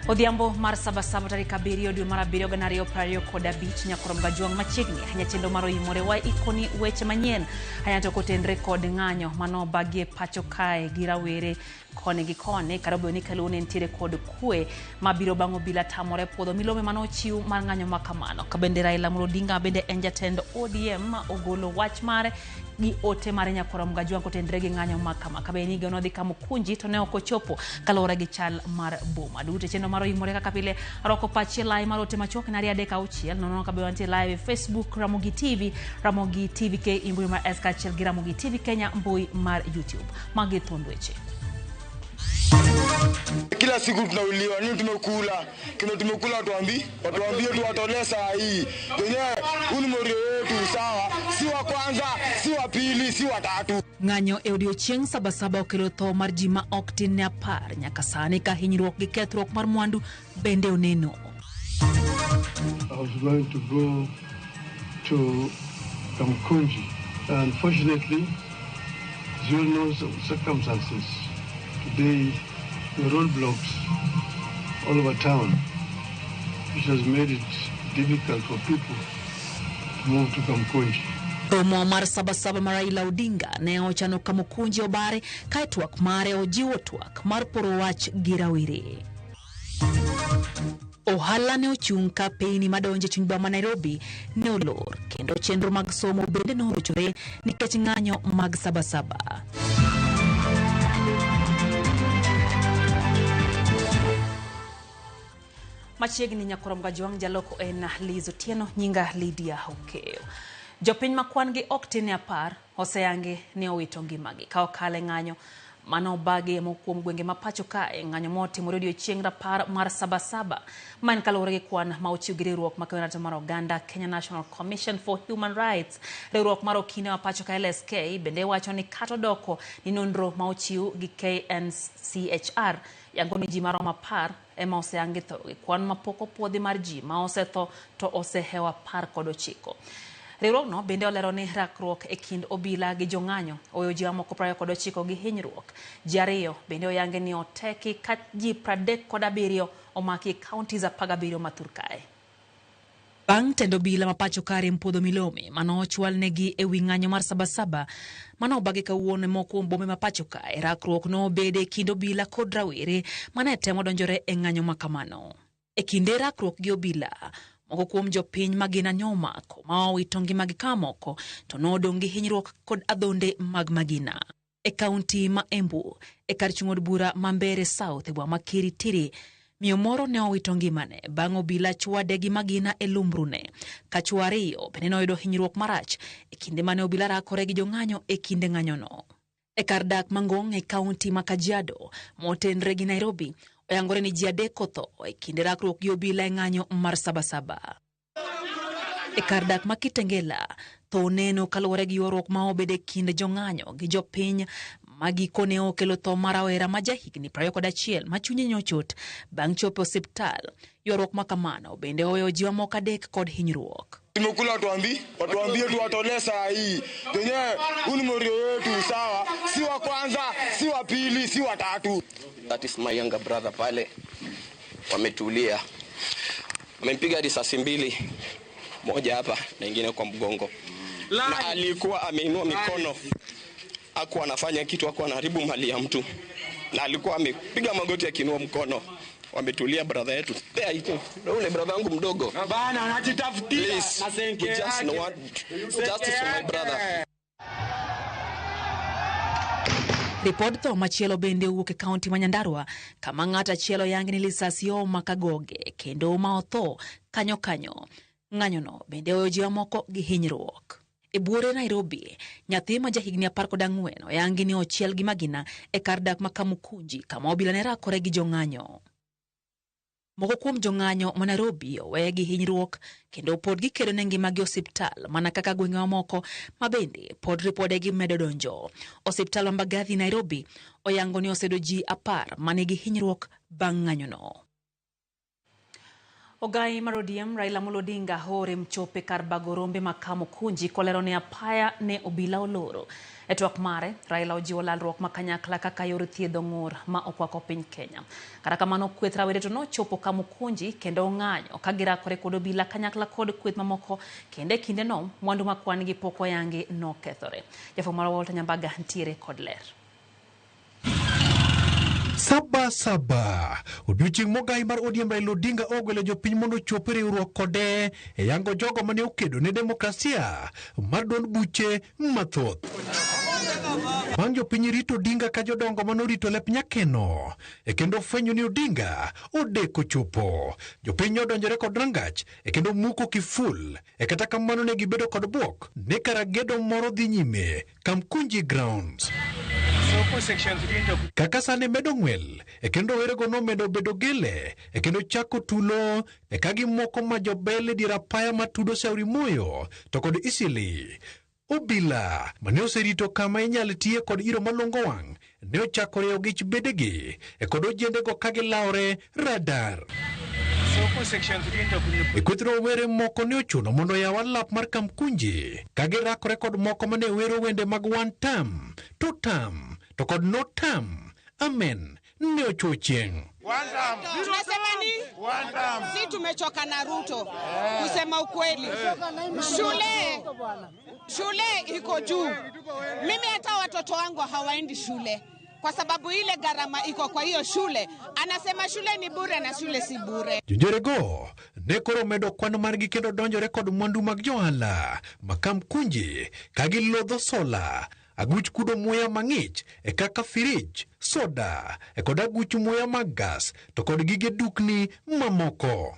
Odhiambo mar Sabasaba tarik 7 dwe mar 7 2025 nyakorom Gajwang' machiegni ahinya chenro mar Oimore wa ikoni weche manyien ahinya to kotenre kod ng'anyo manobagie pacho kae gi rawere koni gi koni kata obedo ni kaluo ne nitiere kod kwe mabiro bang' obila tamore puodho milome mane ochiw mar ng'anyo ma kamano. Ka bende Raila Amolo Odinga bende en jatend ODM ogolo wach mare gi ote mare nyakorom Gajwang' kotenre gi ng'anyo ma kama. Ka bende ni geno dhi Kamukunji to ne ok ochopo kaluwore gi chal mar boma. Duto chenro mar Oimore kaka pile arwako pachi e lai mar ote machuok en 2 3 6 nono ka be wantie live e Facebook Ramogi TV, Ramogi TV K e mbui mar S kaachiel gi Ramogi TV Kenya mbui mar YouTube. Magi thuond weche. Kila siku tunauliwa, nini tumekula? Kile tumekula watuambie tuwatolee saa hii. Wenyewe huu ni morio wetu, sawa? Si wa kwanza, si wa pili, si wa tatu. Ng'anyo e odiochieng' Sabasaba okelo tho mar ji ma ok tin ne 10 nyaka sani ka hinyruok gi kethruok mar mwandu bende oneno. I was going to go to Kamkunji. Unfortunately, as you all know, some circumstances, today the roadblocks all over town, which has made it difficult for people to move to Kamkunji. Romo mar Sabasaba mar Raila Odinga ne ochano Kamukunji obare kae twak mare ojiwo twak mar poro wach gi rawere. Ohala ne ochung' ka peyni madonjo e chuny boma ma Nairobi ne olor kendo chenro mag somo bende ne orochore nikech ng'anyo mag Sabasaba. Machiegni nyakorom Gajwang' jaloko en Liz Otieno, nyinga Lydia Okeyo. Jopiny ma kwan gi ok tin ne 10 oseyangi ni owito ngimagi ka okale ng'anyo mano obagi e moko kuom gwenge ma pacho kae. Ng'anyo motimore odiochieng' rapar mar Sabasaba ma en kaluwore gi kwan ma ochiw gi riwruok ma kelo ratiro mar oganda Kenya National Commission for Human Rights. Riwruok mar okinde ma pacho ka LSK bende wacho ni kata odoko ni nonro ma ochiw gi KNCHR yango ni ji maromo 10 ema oseyangi tho gi kwan mapok opuodhi mar ji ma osetho to osehewo 19. Riwruogno bende olero ni rakruok e kind obila gi jong'anyo oweyo ji mamoko 29 gi hinyruok. Ji 2 bende oyangi ni oteki ka ji 37 omaki e counties 17 ma thur kae. Bang' tend obila ma pacho kare Mpuodho Milome mano ochwal negi e wi ng'anyo mar Sabasaba mano obagi kawuono e moko kuom bombe ma pacho kae, rakruok nobede e kind obila kod rawere mane temo donjore e ng'anyo ma kamano. E kinde rakruok gi obila, moko kuom jopiny magina ne omako ma owito ngimagi ka moko to nodong' gi hinyruok kod adhonde mag magina. E kaunti ma Embu, e kar chung' od bura ma Mbeere South e boma ma Kiritiri, miyo moro ne owito ngimane bang' obila chwade gi magina e lumbrune. Ka chwo 2 bende noyudo hinyruok marach e kinde mane obila rakore gi jong'anyo e kinde ng'anyono. E kar dak Mangong' e kaunti ma Kajiado motenre gi Nairobi, oyangore ni ji 3 otho e kinde rakruok gi obila e ng'anyo mar Sabasaba. E kar dak ma Kitengela, tho neno kaluwore gi ywaruok ma obedo e kind jong'anyo gi jopiny ma gikone okelo tho mar rawera ma jahigni 21 ma chunye nyochot bang' chopo e osiptal. Ywaruok ma kamano bende oweyo ji mamoko 3 kod hinyruok. Tumekula watuambie tuwatolee saa hii. Wenyewe huu ni morio wetu, sawa? Si wa kwanza, si wa pili, si wa tatu. That is my younger brother pale. Wametulia. Amempiga risasi 2, moja hapa na ingine kwa mgongo. Na alikuwa ameinua mikono. Hakuwa anafanya kitu, hakuwa anaharibu mali ya mtu. Na alikuwa amepiga magoti akiinua mkono. Wametulia brother yetu. There it is. Ule brother wangu mdogo. Bana anajitafutia Please, na senke we just yake. want justice for my brother. Ripod tho machielo bende owuok e kaunti ma Nyandarua kama ng'at achiel oyangi ni lisasi ooma kagoge kendo ma otho kanyo kanyo. Ng'anyono bende oweyo ji mamoko gi hinyruok. E buore Nairobi, nyathi ma jahigni 14 oyangi ni ochiel gi magina e kar dak ma Kamukunji kama obila ne rakore gi jong'anyo. Moko kuom jong'anyo ma Nairobi owe gi hinyruok kendo pod gikedo ne ngimagi e osiptal mana kaka gwenge mamoko ma bende pod ripodegi medo donjo. Osiptal ma Mbagathi Nairobi oyango ni oseyudo ji 10 manigi hinyruok bang' ng'anyono. Ogai mar ODM Raila Amolo Odinga oore mchope kar bago rombe ma Kamukunji kolero ni apaya ne obila oloro. E twak mare, Raila ojiwo lalruok ma kanyakla kaka yor thiedho ng'ur ma okwako piny Kenya. Kata kamano kweth rawere to nochopo Kamukunji kendo ong'anyo ka girakore kod obila kanyakla kod kweth mamoko kendo e kindeno mwandu ma kwan gi pok oyangi nokethore. Jafwambo marwa Walter Nyambaga ntiere kod ler. Saba saba odiochieng' mogai mar ODM Raila Odinga ogwelo jopiny mondo ochop e riwruok kode e yango jogo mane okedo ne demokrasia mar duond buche mathoth. Bang' jopiny rito Odinga ka jodongo mane orito lep nyakeno e kendo fwenyo ni Odinga odeko chopo. Jopiny odonjore kod rangach e kendo muko kiful e kata kamano ne gibedo kod bwok ni kara gedo moro dhi nyime Kamkunji Grounds. Kaka sani medo ng'wel e kendo werego nomedo bedo gele e kendo chako tulo e ka gimoko ma jobel e dier apaya matudo Shauri Moyo to kod Isili. Obila mane oserito kama inyal tiye kod iro malongo wang' ne ochako rieyo gich bedegi e kod ojendego ka gilawore radar. E kweth rowere moko ne ochuno mondo oyaw alap mar Kamkunji ka girakore kod moko mane wero wende mag one term, two term to kod no term. Amen ne ochuo chieng'. Tunasema ni si tumechoka na Ruto, kusema ukweli, shule iko juu. Mimi hata watoto wangu hawaendi shule kwa sababu ile gharama iko kwa hiyo shule. Anasema shule ni bure na shule si bure. Jonjorego ne koro medo kwan margi kendo donjore kod mwandu mag johala ma Kamkunji ka gilodho sola, aguch kudo muya mang'ich e kaka firij, soda e kod aguch muya mag gas to kod gige dukni mamoko.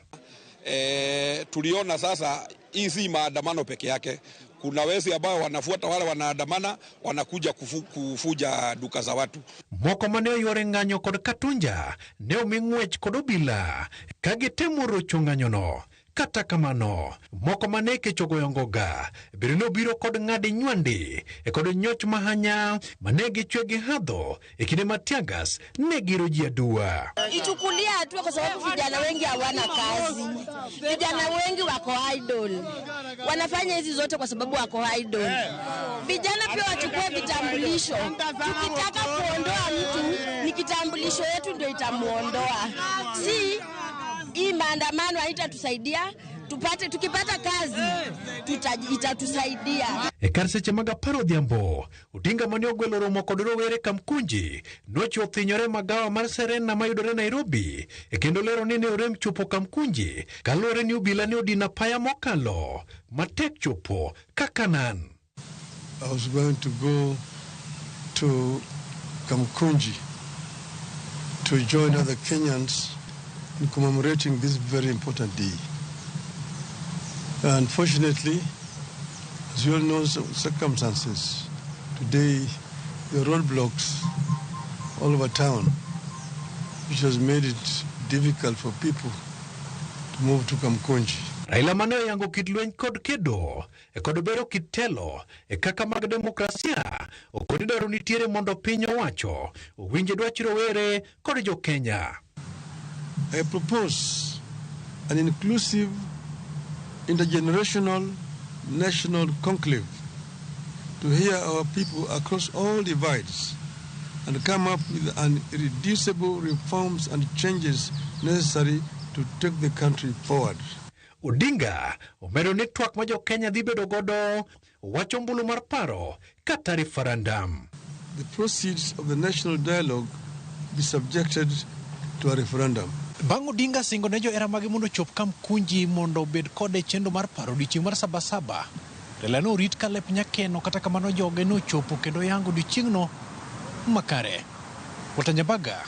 Tuliona sasa hii si maandamano peke yake. Kuna wezi ambao wanafuata wale wanaandamana, wanakuja kufuja duka za watu. Moko mane oyuore ng'anyo kod Katunja ne omi ng'wech kod obila ka gitemo rocho ng'anyono. Kata kamano, moko mane kech ogoyo ngoga bende nobiro kod ng'adi nywandi e kod nyoch mahanya mane gichwe gi hadho e kinde ma teargas ne giro ji aduwa. Ichukulia hatua kwa sababu vijana wengi hawana kazi. Vijana wengi wako idle. Wanafanya hizi zote kwa sababu wako idle. Vijana pia wachukue vitambulisho. Tukitaka kuondoa mtu, ni kitambulisho yetu ndio itamuondoa. Si hii maandamano haitatusaidia, tukipata kazi itatusaidia. E kar seche mag apar odhiambo, Odinga mane ogwelo romo kod rowere Kamkunji nochiwo thinyore magawa mar Serena mayudore Nairobi e kendo lero ni ne orem chopo Kamkunji kaluwore ni obila ne odino apaya mokalo matek chopo kaka nan. I was going to go to Kamkunji to join other Kenyans in commemorating this very important day. Unfortunately, as you all know, circumstances, today there are roadblocks all over town, which has made it difficult for people to move to Kamkunji. Raila mane oyango kit lweny kod kedo e kod bero kit telo e kaka mag demokrasia okoni dwaro nitiere mondo piny owacho owinj dwach rowere kod jo-Kenya. I propose an inclusive, intergenerational, national conclave to hear our people across all divides and come up with an irreducible reforms and changes necessary to take the country forward. Odinga omedo ni twak ma jo-Kenya dhi bedo godo wacho ombulu mar paro kata referendum. The proceeds of the national dialogue be subjected to a referendum. Bang' Odinga singo ne johera mage mondo ochop Kamkunji mondo obed kode e chenro mar paro odiochieng' mar Sabasaba. Raila ne orit ka lep nyakeno kata kamano joge nochopo kendo yango odiochieng'no makare. Walter Nyambaga,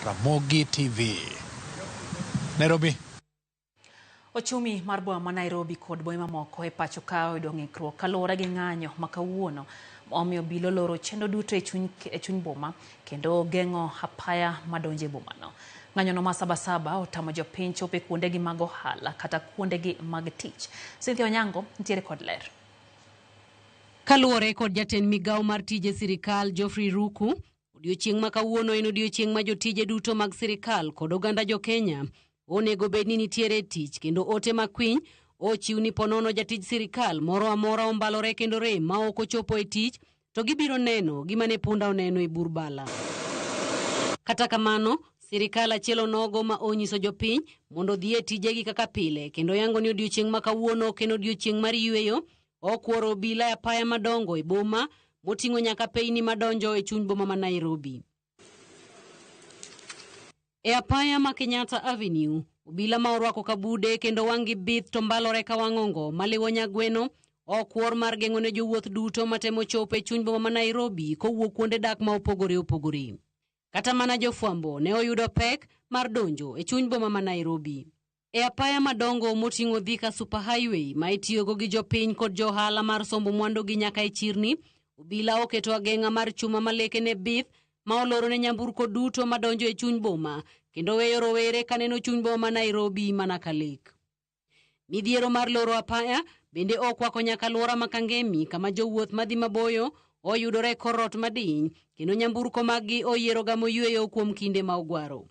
Ramogi TV, Nairobi. Ochumi mar boma ma Nairobi kod bombe mamoko e pacho ka oyudo ng'ikruok kaluwore gi ng'anyo ma kawuono omiyo obila oloro chenro duto e chuny boma kendo geng'o apaya madonjo e bomano. Ng'anyono ma Sabasaba otamo jopiny chopo e kuondegi mag ohala kata kuondegi mag tich. Cynthia Onyango nitiere kod ler. Kaluwore kod jatend migawo mar tije sirikal Geoffrey Ruku, odiochieng' ma kawuono en odiochieng' ma jotije duto mag sirikal kod oganda jo-Kenya onego bed ni nitiere tich kendo ote makwiny ochiw ni ponono jatij sirikal moro amora ombalore kendo rem ma ok ochopo e tich to gibiro neno gima ne punda oneno e bur bala. Kata kamano, sirikal achiel onogo ma onyiso jopiny mondo odhi e tijegi kaka pile kendo yango ni odiochieng' ma kawuono ok en odiochieng' mar yweyo. Okworo obila e apaya madongo e boma moting'o nyaka peyni madonjo e chuny boma ma Nairobi. E apaya ma Kenyatta Avenue, obila ma orwako kabude kendo wang' gi bith to mbalore ka wang'ongo maliwo nyagweno okwor mar geng'o ne jowuoth duto matemo chopo e chuny boma ma Nairobi kowuok kuonde dak ma opogore opogore. Kata mana jofwambo ne oyudo pek mar donjo e chuny boma ma Nairobi. E apaya madongo moting'o Thika Super Highway ma itiyogo gi jopiny kod johala mar sombo mwandugi nyaka e chirni, obila oketo ageng'a mar chuma ma lekene bith ma oloro ne nyamburko duto madonjo e chuny boma kendo weyo rowere kaneno chuny boma ma Nairobi mana ka lek. Midhiero mar loro apaya bende okwako nyaka alwora ma Kangemi kama jowuoth madhi maboyo oyudore e kor ot madiny kendo nyamburko maggi oyiero gamo yweyo kuom kinde ma ogwaro.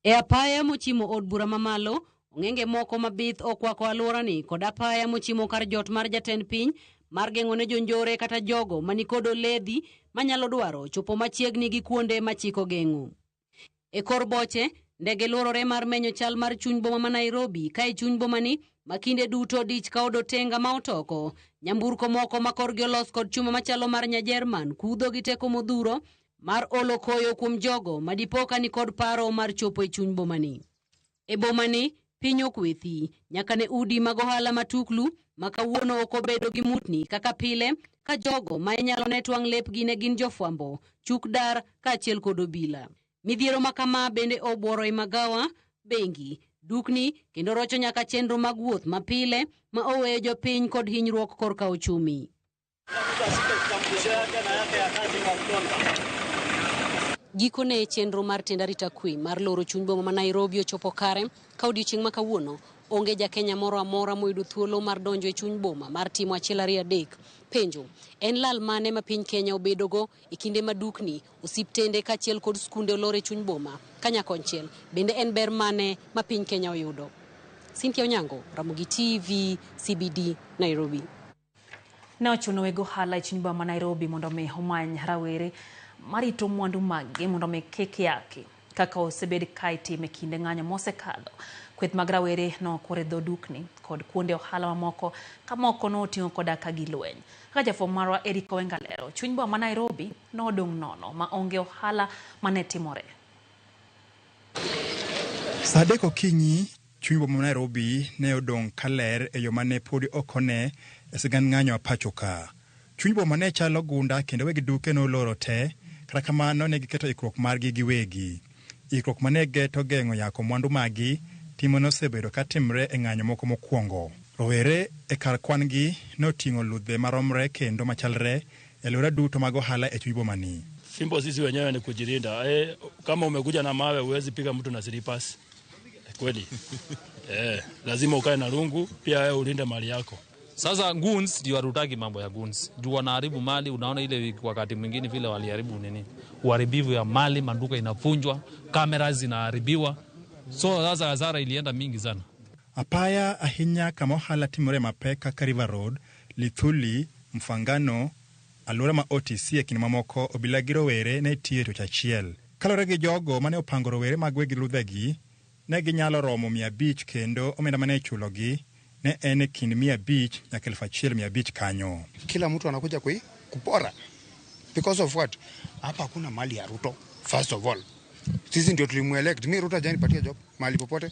E apaya mochimo od bura mamalo, ong'enge moko mabith okwako alworani kod apaya mochimo kar jot mar jatend piny mar geng'o ne jonjore kata jogo manikod oledhi manyalo dwaro chopo machiegni gi kuonde machiko geng'o. E kor boche, ndege luorore mar menyo chal mar chuny boma ma Nairobi ka e chuny bomani ma kinde duto dich ka od otenga ma otoko, nyamburko moko ma korgi olos kod chuma machalo mar Nyajerman kudho gi teko modhuro mar olo koyo kuom jogo ma dipo ka nikod paro mar chopo e chuny bomani. E bomani, piny okwethi nyaka ne udi mag ohala matuklu ma kawuono ok obedo gi mutni kaka pile ka jogo ma inyalo ne twang' lepgi ne gin jofwambo, chuk dar kaachiel kod obila. Midhiero ma kama bende obuoro e magawa, bengi, dukni kendo rocho nyaka chenro mag wuoth mapile ma oweyo jopiny kod hinyruok korka ochumi. Gikone chenro mar tend arita kwe mar loro chuny boma ma Nairobi ochopo kare ka odiochieng' ma kawuono onge ja Kenya moro amora moyudo thuolo mar donjo e chuny boma mar timo 1 2 3. Penjo en lal mane ma piny Kenya obedogo e kinde ma dukni, osiptende kaachiel kod skunde olor e chuny boma kanyakonchiel bende en ber mane ma piny Kenya oyudo? Cynthia Onyango, Ramogi TV, CBD, Nairobi. Ne ochuno weg ohala e chuny boma ma Nairobi mondo mi omany rawere marito mwandu maggi mondo mi kik yaki kaka osebed ka itime kinde ng'anyo mosekadho. Kweth mag rawere nokwor e dho dukni kod kuonde ohala mamoko ka moko noting'o koda ka gilweny. Kaka jafwambo marwa Eric Owenga lero, chuny boma ma Nairobi nodong' nono ma onge ohala mane timore. Saa 3 okinyi, chuny boma ma Nairobi ne odong' kaler e yo mane podi ok one e sigand ng'anyo ma pacho ka. Chuny boma ne chalo gunda kendo weg duke noloro te, kata kamano ne giketo ikruok margi giwegi. Ikruok mane geto geng'o yako mwandu maggi, timo nosebedo ka timre e ng'anyo moko mokwongo. Rowere e kar kwan gi noting'o ludhe maromre kendo machalre e alwora duto mag ohala e chuny bomani. Fimbo sisi wenyewe ni kujilinda. Kama umekuja na mawe huwezi piga mtu na slippers. Kweli. Lazima ukae na rungu pia wewe ulinde mali yako. Sasa goons ndio hatutaki mambo ya goons. Juu wanaharibu mali, unaona ile wakati mwingine vile waliharibu nini? Uharibifu ya mali, maduka inavunjwa, kamera zinaharibiwa. So sasa hasara ilienda mingi sana. Apaya ahinya kama ohala timore mapek kaka River Road, Lithuli, Mfangano, alwora ma OTC e kind mamoko obila gi rowere ne tiyo e tich achiel. Kaluwore gi jogo mane opango rowere mag weg ludhegi, ne ginyalo romo 500 kendo omenda mane ichulogi ne en e kind 500 nyaka 1500 kanyo. Kila mtu anakuja kupora. Because of what? Hapa hakuna mali ya Ruto, first of all. Sisi ndio tulimuelect. Mimi Ruto hajanipatia job mahali popote.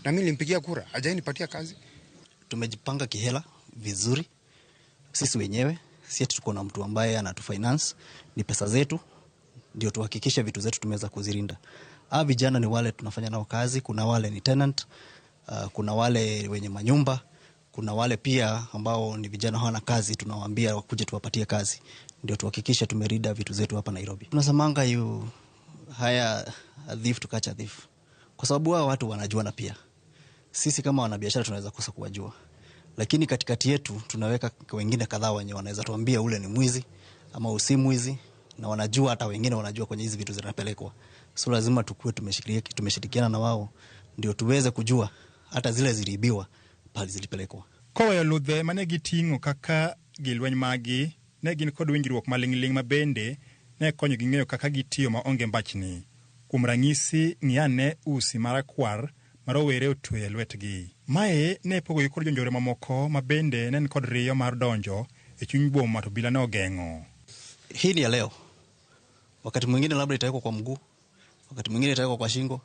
Na mimi nilimpigia kura, hajanipatia kazi. Tumejipanga kihela vizuri. Sisi wenyewe, si ati tuko na mtu ambaye anatufinance, ni pesa zetu ndio tuhakikishe vitu zetu tumeweza kuzilinda. Hawa vijana ni wale tunafanya nao kazi, kuna wale ni tenant, kuna wale wenye manyumba, kuna wale pia ambao ni vijana hawana kazi, tunawaambia wakuje tuwapatie kazi ndio tuhakikishe tumerida vitu zetu hapa Nairobi. Tunasemanga you hire a thief to catch a thief, kwa sababu hao watu wanajuana pia. Sisi kama wanabiashara tunaweza kosa kuwajua, lakini katikati yetu tunaweka wengine kadhaa wenye wanaweza tuambia ule ni mwizi ama usi mwizi, na wanajua, hata wengine wanajua kwenye hizi vitu zinapelekwa. So lazima tukue tumeshirikiana na wao ndio tuweze kujua hata zile ziliibiwa pale zilipelekwa. Koweyo ludhe mane giting'o kaka gilweny magi ne gin kod winjruok maling'ling' ma bende ne konyogi ng'eyo kaka gitiyo maonge mbachni. Kuom ranyisi, ng'iane usi marakwar ma rowere otweyo e lwetgi. Mae ne pogogi kod jonjore mamoko ma bende ne nikod riyo mar donjo e chuny boma to obila ne ogeng'o. Hii ni ya leo. Wakati mwingine labda itawekwa kwa mguu, wakati mwingine itawekwa kwa shingo,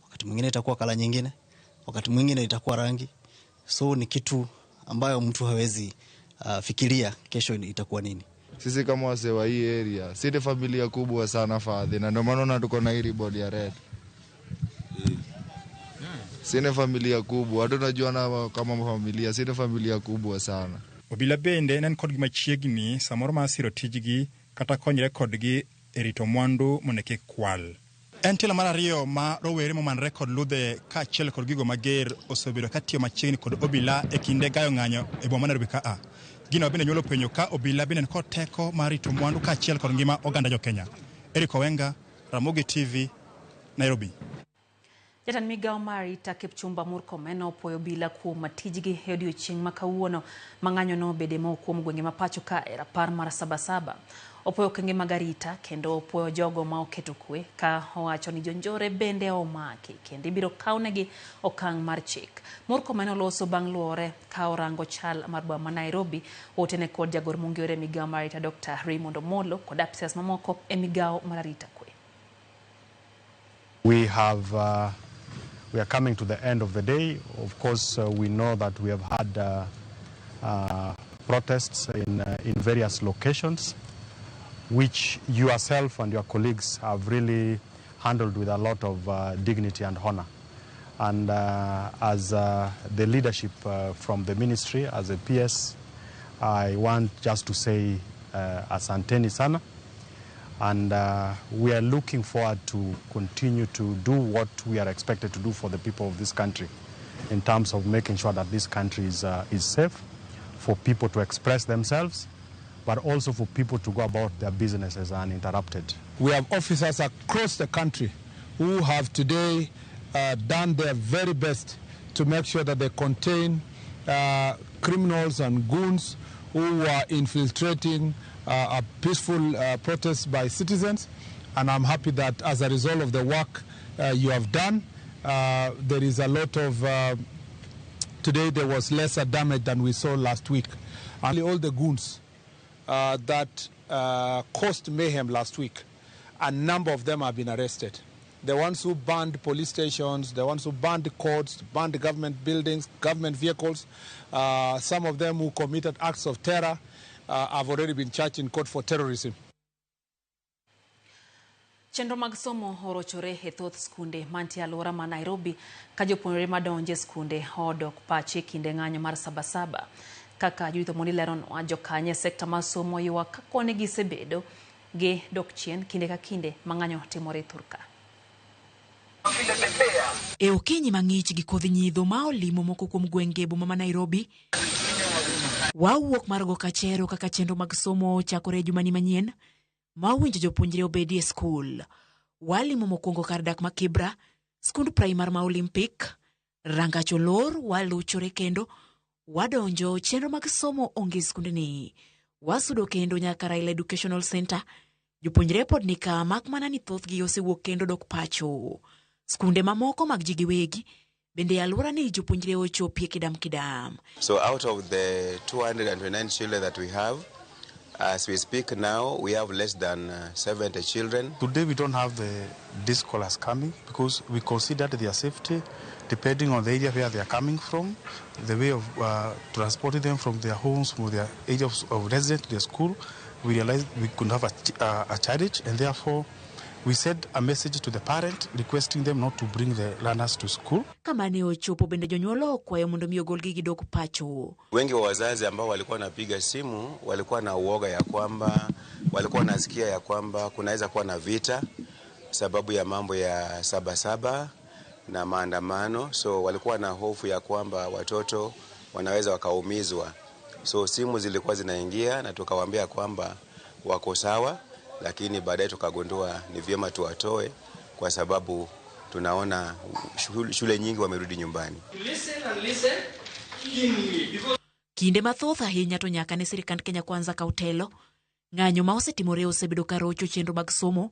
wakati mwingine itakuwa kala nyingine, wakati mwingine itakuwa rangi. So ni kitu ambayo mtu hawezi fikiria kesho itakuwa nini. Sisi kama wasee wa hii area, si ni familia kubwa sana fadhi, na ndio maana tuko na hii ribbon ya red. Si ni familia kubwa, watu tunajuana kama familia, si ni familia kubwa sana. Obila bende ne nikod gi machiegni samoro mar siro tijgi kata konyre kodgi e rito mwandu mondo kik kwal. En tielo mar ariyo ma rowere momanore kod ludhe kaachiel kod gigo mager osebedo katiyo machiegni kod obila e kinde gayo ng'anyo e boma ma Nairobi kaa. Gino bende nyalo penjo ka obila bende nikod teko mar rito mwandu kaachiel kod ngima oganda jo Kenya. Eric Owenga, Ramogi TV, Nairobi. Jatend migao mar arita Kipchumba Murkomen opuoyo obila kuom tijgi e odiochieng' ma kawuono ma ng'anyo nobede moko kuom gwenge ma pacho ka e rapar mar Sabasaba. Opuoyo okenge mag arita kendo opuoyo jogo ma oketo kwe ka owacho ni jonjore bende omaki kendo ibiro kawnegi okang' mar chik. Murkomen oloso bang' luore ka orango chal mar boma ma Nairobi otene kod jagor mong'ere e migao mar arita Dr. Raymond Omolo kod apisas mamoko e migao mar arita kwe. We are coming to the end of the day. Of course, we know that we have had protests in various locations, which you yourself and your colleagues have really handled with a lot of dignity and honor. And as the leadership from the ministry, as a PS, I want just to say asanteni sana. And we are looking forward to continue to do what we are expected to do for the people of this country in terms of making sure that this country is safe for people to express themselves, but also for people to go about their businesses uninterrupted. We have officers across the country who have today done their very best to make sure that they contain criminals and goons who were infiltrating a peaceful protest by citizens. And I'm happy that as a result of the work you have done, there is a lot of, today there was lesser damage than we saw last week. And all the goons that caused mayhem last week, a number of them have been arrested. The ones who burned police stations, the ones who burned courts, burned government buildings, government vehicles, some of them who committed acts of terror have already been charged in court for terrorism. Chenro mag somo orochore e thoth skunde mantie alwora ma Nairobi ka jopuonjre madonje skunde odok pache kinde ng'anyo mar Sabasaba. Kaka Judith Omondi leronwa, jokanyo e sekta mar somo ywak ka koni gisebedo gi dok chien kinde ka kinde ma ng'anyo timore thurka. E okinyi mang'ich gi kodhi nyidho ma olimo moko kuom gwenge boma ma Nairobi, wawuok mar go kachero kaka chenro mag somo ochakore jumani manyien ma owinjo jopuonjre obedi e skul. Walimo mokwongo kar dak ma Kibra, skund primar ma Olympic, Rangach Olor, waluchore kendo wadonjo chenro mag somo onge skundni. Wasudo kendo nyaka Raila Educational Center. Jopuonjre pod nika mak mana ni thothgi osewuok kendo dok pacho. Skunde mamoko mag ji giwegi bende alwora ni jopuonjre ochopie kidam kidam. So out of the 229 children that we have, as we speak now, we have less than 70 children. Today we don't have the day scholars coming because we considered their safety depending on the area where they are coming from, the way of transporting them from their homes, from their area of residence to their school. We realized we could have a challenge, and therefore we sent a message to the parent requesting them not to bring the learners to school. Kama ne ochopo bende jonyuol okwayo mondo mi ogolgi gidok pacho. Wengi wa wazazi ambao walikuwa wanapiga simu walikuwa na uoga ya kwamba walikuwa wanasikia ya kwamba kunaweza kuwa na vita sababu ya mambo ya Sabasaba na maandamano, so walikuwa na hofu ya kwamba watoto wanaweza wakaumizwa. So simu zilikuwa zinaingia na tukawaambia kwamba wako sawa, lakini baadaye tukagundua ni vyema tuwatoe kwa sababu tunaona shule nyingi wamerudi nyumbani. Kinde mathoth ahinya to nyaka ne sirikand Kenya Kwanza kaw telo, ng'anyo ma osetimore osebedo ka rocho chenro mag somo,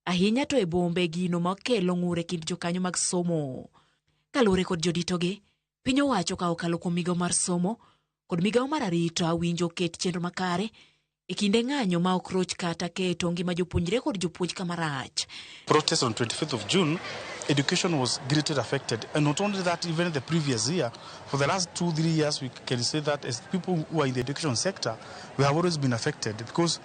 ahinya to e bombe gino makelo ng'ur e kind jokanyo mag somo. Kaluwore kod joditogi, piny owacho ka okalo kuom migawo mar somo kod migawo mar arita winjo ket chenro makare e kinde ng'anyo ma ok roch kata keto ngima jopuonjre kod jopuonj kama rach. Protest on 25th of June, education was greatly affected. And not only that, even the previous year, for the last 2-3 years, we can say that as people who are in the education sector, we have always been affected because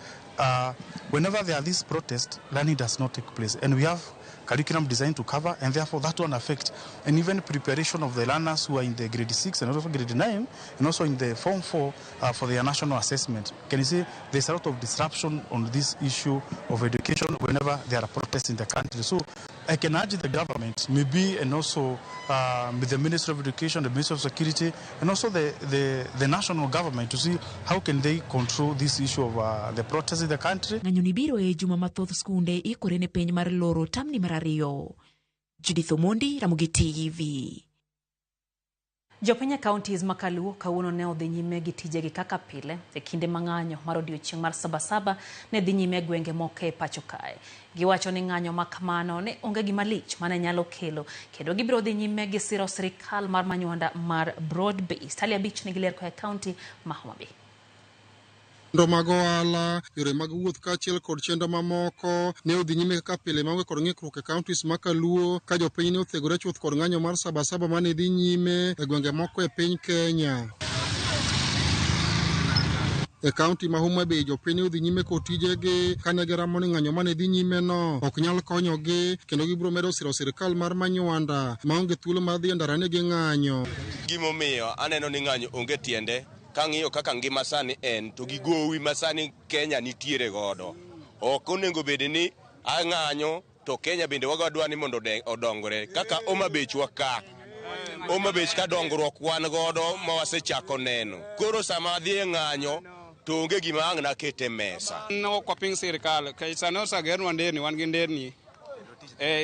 whenever there are these protests, learning does not take place. And we have curriculum designed to cover, and therefore that one affect. And even preparation of the learners who are in the grade 6 and also grade 9, and also in the form 4 for their national assessment. Can you see there's a lot of disruption on this issue of education whenever there are protests in the country. So I can urge the government, maybe, and also with the Ministry of Education, the Ministry of Security, and also the national government to see how can they control this issue of the protests in the country. Ng'anyo ni biro e juma mathoth skunde ikore ne penj mar loro tamni mar ariyo. Judith Omondi, Ramogi TV. Jopiny e counties ma Kaluo kawuono ne odhi nyime gi tijegi kaka pile e kinde ma ng'anyo mar odiochieng' mar Sabasaba ne dhi nyime e gwenge moko e pacho kae. Giwacho ni ng'anyo ma kamano ne onge gima lich mane nyalo kelo kendo gibiro dhi nyime gi siro sirikal mar manywanda mar broad based. Talia Beach nigi ler koa e county ma Homa Bay. Chenro mag ohala, yore mag wuoth kaachiel kod chenro mamoko ne odhi nyime kaka pile maonge kod ng'ikruok e counties ma Kaluo ka jopiny ne othegore chuth kod ng'anyo mar Sabasaba mane dhi nyime e gwenge moko e piny Kenya. E kaunti ma Homa Bay jopiny ne odhi nyime kod tijegi kane giramo ni ng'anyo mane dhi nyime no ok nyal konyogi kendo gibiro medo siro sirikal mar Manywanda maonge thuolo mar dhi e ndara ni ging'anyo. Gimomiyo aneno ni ng'anyo onge tiende kang'iyo kaka ngima sani en to gi gowi ma sani Kenya nitiere godo. Ok onego bed ni ang'anyo to Kenya bende wadwa ni mondo odongre kaka Homa Bay wa ka. Homa Bay ka dongruok wan godo ma wasechako neno. Koro sama adhi e ng'anyo to onge gima ang' nakete mesa. Ne ok waping sirikal, kech sani osegernwa nderni, wan gi nderni.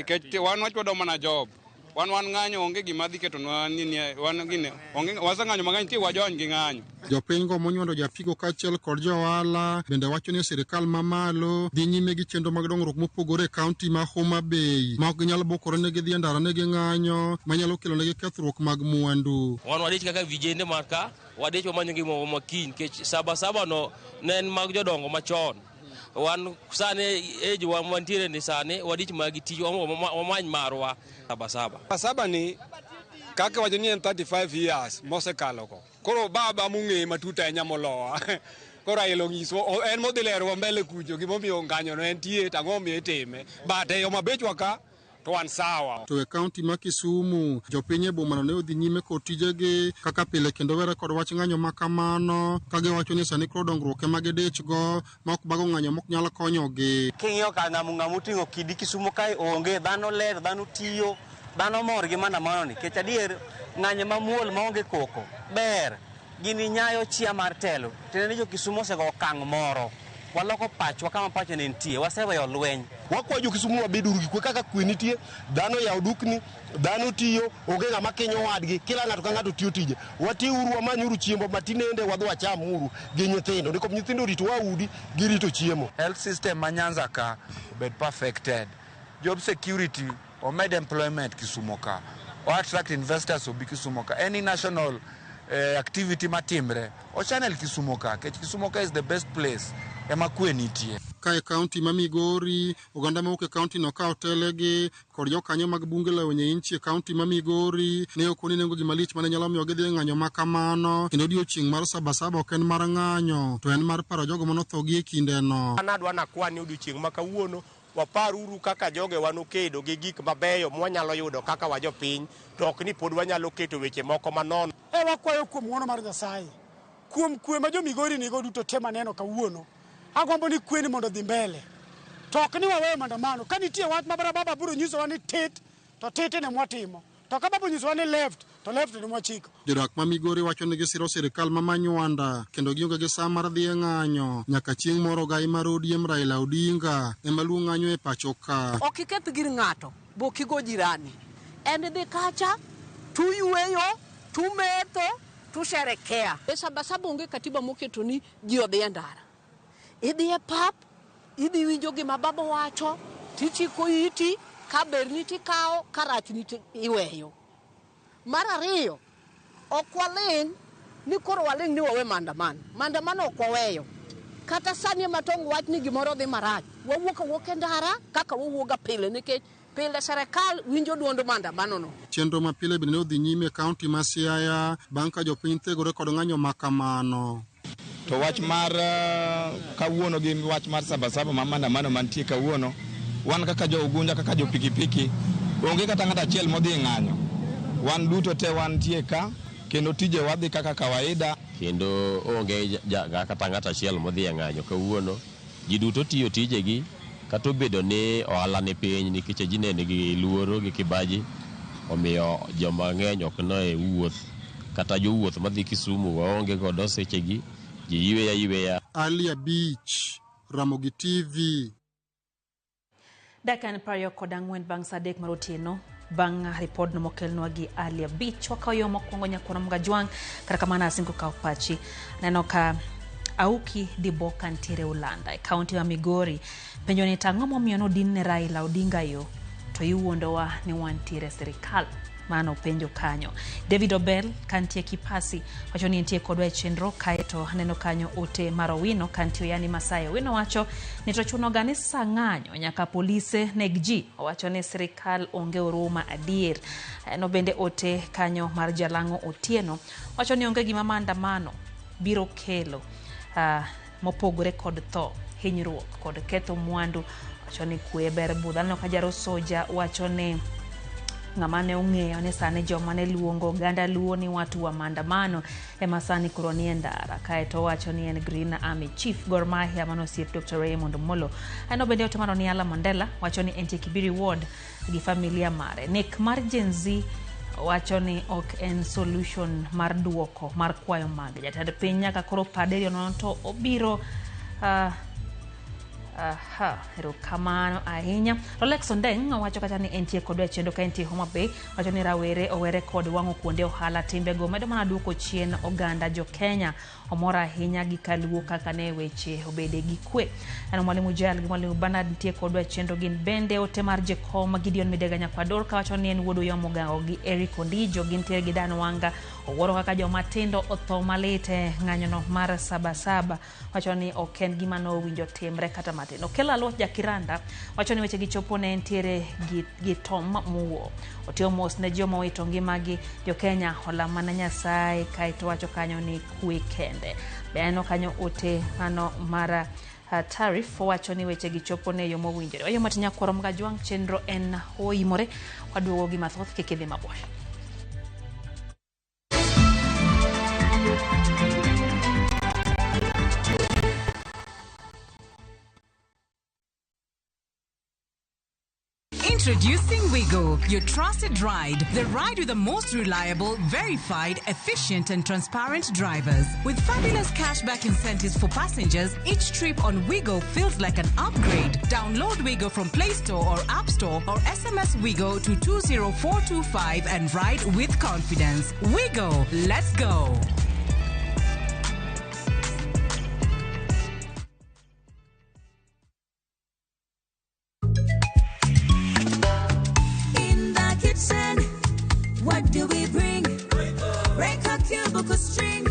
Kech wan wachwado mana job. Wan ng'anyo onge gima dhi ketonwa nini, wan gine onge waseng'anyo mang'eny ti wajony gi ng'anyo. Jopiny go monywando japiko kaachiel kod johala bende wacho ni sirikal mamalo dhi nyime gi chenro mag dongruok mopogore e kaunti ma Homa Bay ma ok ginyal bukore ne gidhi e ndara ne ging'anyo manyalo kelo negi kethruok mag mwandu. Wan wadich kaka vijende mar ka, wadich wamanyo gima makiny nikech Sabasaba no ne en mag jodongo machon. Wan sani age wa mantiere ni sani wadich mag tich wamany marwa Sabasaba. Sabasaba ni kaka wacho ni en 35 years mosekalo ko. Koro baba mong'e matut ahinya molowa. Koro Raila onyiswa en modhi lerowa mbele kucho gimomiyo ng'anyo no entie to ang'o momiyo itime. But e Homa Bay ka to wan sawa. To e kaunti ma Kisumu, jopiny e bomano ne odhi nyime kod tijegi kaka pile kendo were kod wach ng'anyo ma kamano ka giwacho ni sani koro dongruok ema gidich go ma ok bago ng'anyo mok nyal konyogi. King'iyo ka ng'ama oting'o kidi Kisumu kae onge, dhano ler, dhano tiyo, dhano mor gi maandamano ni. Nikech adier ng'anyo mamuol maonge koko ber, gini nyayo chia mar telo. Tiende ni jo Kisumu osego okang' moro. Waloko pachwa kama pacho ne nitie, waseweyo lweny. Wakwayo jo Kisumu wabed uru gi kwe kaka kwe nitie, dhano yawo dukni, dhano tiyo, onge ng'ama kinyo wadgi, kila ng'ato ka ng'ato tiyo tije. Watiuru, wamanyuru chiemo matinende wadhi wachamuru gi nyithindo. Nikop nyithindo orito udi, girito chiemo. Health system ma Nyanza ka obed perfected. Job security, omed employment Kisumu ka. O attract investors obi Kisumu ka. Any national activity matimre, o channel Kisumu ka. Kech Kisumu ka is the best place. Ema kwe nitie. Ka e kaunti ma Migori, oganda mawuok e kaunti no ka otelegi kod jokanyo mag bunge la wenye inchi e kaunti ma Migori ne ok oni nengo gima lich mane nyalo miyo gidhi e ng'anyo ma kamano kendo odiochieng' mar Sabasaba ok en mar ng'anyo to en mar paro jogo manotho gi e kindeno. An adwa nakwani odiochieng' ma kawuono waparuru kaka jogewa nokedo gi gik mabeyo mwanyalo yudo kaka wajopiny to ok ni pod wanyalo keto weche moko manono. Wakwayo kuom ng'wono mar Nyasaye, kuom kwe ma jo Migori nigo duto te maneno kawuono. Agombo ni kwe ni mondo dhi mbele. To ok ni waweyo maandamano. Ka nitie wach ma baba biro nyisowa ni tit, to tit ne mwatimo. To ka baba onyisowa ni left, to left ni mwachiko. Jodak ma Migori wacho ni gisiro sirikal ma Manywanda kendo gionge gi sa mar dhi e ng'anyo nyaka chieng' moro gai mar ODM Raila Odinga ema luo ng'anyo e pacho ka. Ok iketh gir ng'ato, bo kigo jirani. En dhi kacha, tuyueyo, tumetho, tusherekea. E Sabasaba onge katiba moketo ni ji odhi e ndara. Idhi e pap, idhi winjo gima baba wacho, tichiko iti, ka berni tikawo, ka rachni to iweyo. Mar ariyo, ok waling' ni koro waling' ni wawe maandamano. Maandamano ok waweyo. Kata sani ema tong' wach ni gimoro dhi marach, wawuok awuoka e ndara kaka wawuoga pile nikech pile serikal winjo duond maandamano no. Chenro ma pile bende ne odhi nyime e kaunti ma Siaya bang' ka jopiny thegore kod ng'anyo ma kamano. To wach mar kawuono gi wach mar Sabasaba ma maandamano mantie kawuono, wan kaka jo Ugunja, kaka jo pikipiki, onge kata ng'ato achiel modhi e ng'anyo. Wan duto te wantie ka, kendo tije wadhi kaka kawaida. Kendo onge kata ng'ato achiel modhi e ng'anyo kawuono. Ji duto tiyo tijegi, kata obedo ni ohala ni piny nikech ji ne nigi luoro gi kibaji, omiyo joma ng'eny ok ne wuoth. Kata jowuoth madhi Kisumu waonge godo sechegi, ji yweya yweya. Ali Abich, Ramogi TV. Dakika en 24 bang' saa 3 mar otieno. Bang' ripodno mokelnwa gi Ali Abich, wakawo yo mokwongo nyakwar Mgajwang'. Kata kamano asingo kawo pachi. Aneno ka Auki Diboka nitiere Ulanda e kaunti ma Migori. Penjo ni tang'o momiyo nodin ne Raila Odinga yo to iwuondowa ni wantiere sirikal. Mano penjo kanyo. David Obel kantie Kipasi wacho ni entie kodwa e chenro. Kaeto aneno kanyo ote mar Owino kantie yani Masai. Owino wacho ni to chuno ga ni sa ng'anyo nyaka polise neg ji. Owacho ni sirikal onge huruma adier. No bende ote kanyo mar Jalang'o Otieno wacho ni onge gima maandamano biro kelo mopogore kod tho, hinyruok kod ketho mwandu. Wacho ni kwe ber budho. Aneno ka Jaro Soja wacho ni ng'ama ne ong'eyo ni sani joma ne luongo oganda Luo ni watu wa maandamano ema sani koro ni e ndara. Kaeto owacho ni en Green Army Chief Gor Mahia mano osiep Dr. Raymond Omolo. Aneno bende ote mar Oniala Mandela wacho ni entie Kibiri Ward gi familia mare. Nek mar Gen Z wacho ni ok en solution mar duoko mar kwayo mag jatend piny nyaka koro paderio nono to obiro aha, erokamano ahinya. Rolex Ondeng wacho kata ni entie kodwa e chenro ka entie Homa Bay. Wacho ni rawere owere kod wang'o kuonde ohala, timbego medo mana duoko chien oganda jo Kenya. Omor ahinya gi kaluo kaka ne weche obede gi kwe. Ano Mwalimu Jael gi Mwalimu Bernard nitie kodwa e chenro gin bende. Ote mar Jekom Gideon Midega Nyakwador kawacho ni en wuod Oyomo Ogango gi Eric Ondijo gintiere gi Dan Wanga. Owuoro kaka joma tindo otho malit e ng'anyono mar Sabasaba. Wacho ni ok en gima nowinjo timre kata matin. Okello Aluoch Jakiranda wacho ni weche gi chopo ne entiere gi Tom Muo. Otiyo mos ne joma owito ngimagi. Jo Kenya olam mana Nyasaye kaeto wacho kanyo ni kwe kende. Be aneno kanyo ote mano mar Tarif wacho ni weche gi chopo ne yo mowinjore. Oyo mati nyakwaro Mgajwang' chenro en oimore. Waduogo gi mathoth kik idhi mabor. Introducing Wigo, your trusted ride. The ride with the most reliable, verified, efficient, and transparent drivers. With fabulous cashback incentives for passengers, each trip on Wigo feels like an upgrade. Download Wigo from Play Store or App Store or SMS Wigo to 20425 and ride with confidence. Wigo, let's go. What do we bring? Break a cubicle string,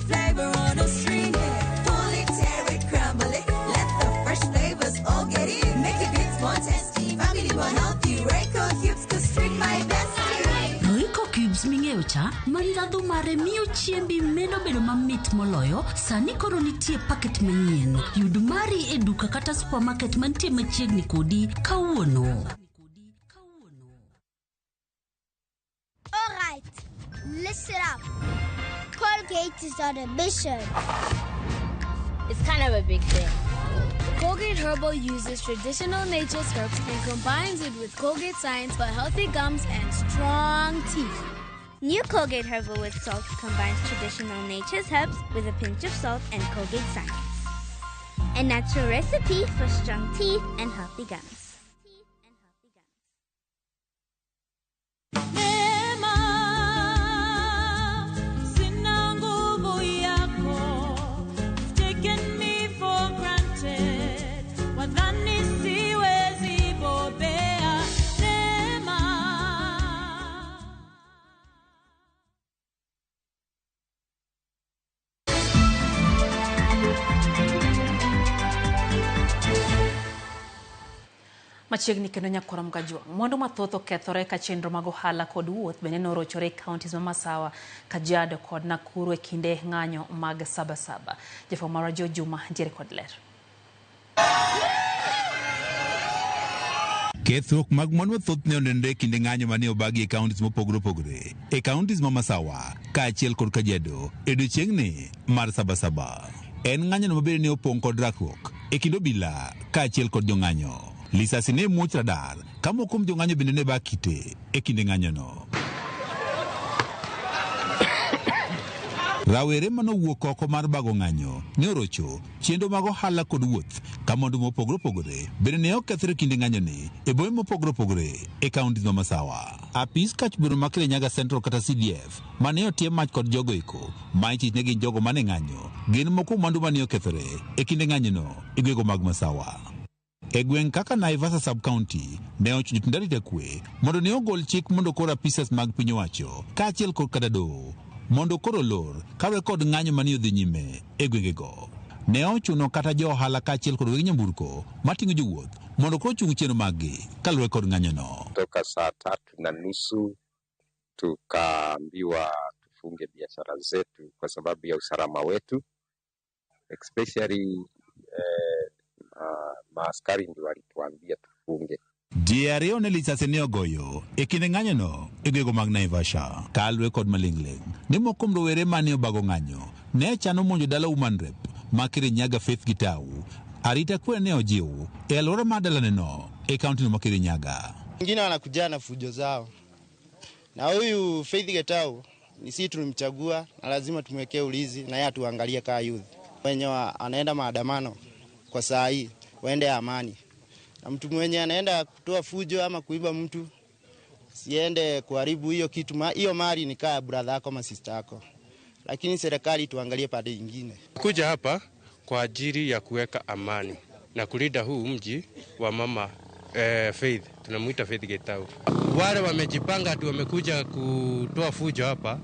flavor on a string. Pull it, tear it, crumble it. Let the fresh flavors all get in. Make it bits more tasty, family more healthy. Royco cubes could string my bestie. Royco cubes ming'eyo cha, ma ndhadhu mare miyo chiembi medo bedo mamit moloyo, sani koro nitie paket manyien. Yud mari e duka kata supermarket mantie machiegni kodi kawuono. All right, listen up. Colgate is on a mission. It's kind of a big thing. Colgate Herbal uses traditional nature's herbs and combines it with Colgate science for healthy gums and strong teeth. New Colgate Herbal with Salt combines traditional nature's herbs with a pinch of salt and Colgate science. A natural recipe for strong teeth and healthy gums. Sina nguvu yako, you've taken me for granted. Wadhani siwezi bobea. Neema. Machiegni kendo nyakorom Kajwang'. Mwandu mathoth okethore ka chenro mag ohala kod wuoth bende norochore e counties ma Masawa, Kajiado kod Nakuru e kinde ng'anyo mag Sabasaba. Jafwambo marwa Joe Juma ntiere kod ler. Kethruok mag mwandu mathoth ne onenore e kinde ng'anyo mane obagi e counties mopogore opogore e counties ma Masawa kaachiel kod Kajiado e odiechieng'ni mar Sabasaba. En ng'anyono mabende ne opong' kod rakruok e kind obila kaachiel kod jong'anyo. Lisasi ne muoch radar ka moko kuom jong'anyo bende ne ba kite e kinde ng'anyono. Rawere manowuok oko mar bago ng'anyo ne orocho chenro mag ohala kod wuoth ka mwandu mopogore opogore bende ne okethore kinde ng'anyoni e bombe mopogore opogore e counties ma Masawa. Apis kach biro ma Kirinyaga Central kata CDF mane otie mach kod jogo eko ma ichich ne gin jogo mane ng'anyo gin moko kuom mwandu mane okethore e kinde ng'anyono e gwenge mag Masawa. E gweng' kaka Naivasha sub-county ne ochuno jotend arita kwe mondo ne ogol chik mondo koro apisas mag piny owacho kaachiel kod kata doho mondo koro olor kaluwore kod ng'anyo mane odhi nyime e gwengego. Ne ochuno kata jo ohala kaachiel kod weg nyamburko mating'o jowuoth mondo koro ochung chenro maggi kaluwore kod ng'anyono. Toka saa 3:30 tukaambiwa tufunge biashara zetu kwa sababu ya usalama wetu, especially maaskari ndio walituambia tufunge. Ji ariyo ne lisasi ne ogoyo e kinde ng'anyono e gwenge mag Naivasha. Kaluwore kod maling'ling' ni moko kuom rowere mane obago ng'anyo ne chano monjo dala Woman Rep ma Kirinyaga Faith Gitau. Arita kwe ne ojiw e alwora mar dalaneno e kaunti ma Kirinyaga. Wengine wanakuja na fujo zao, na huyu Faith Gitau ni sisi tulimchagua na lazima tumwekee ulinzi na yeye atuangalie kama youth. Wenye anaenda maandamano kwa saa hii waende amani, na mtu mwenye anaenda kutoa fujo ama kuiba mtu siende kuharibu hiyo kitu. Hiyo mali ni kaya brother yako ama sister yako, lakini serikali tuangalie pande nyingine. Kuja hapa kwa ajili ya kuweka amani na kulinda huu mji wa mama Faith, tunamuita Faith Gitau. Wale wamejipanga tu wamekuja kutoa fujo hapa,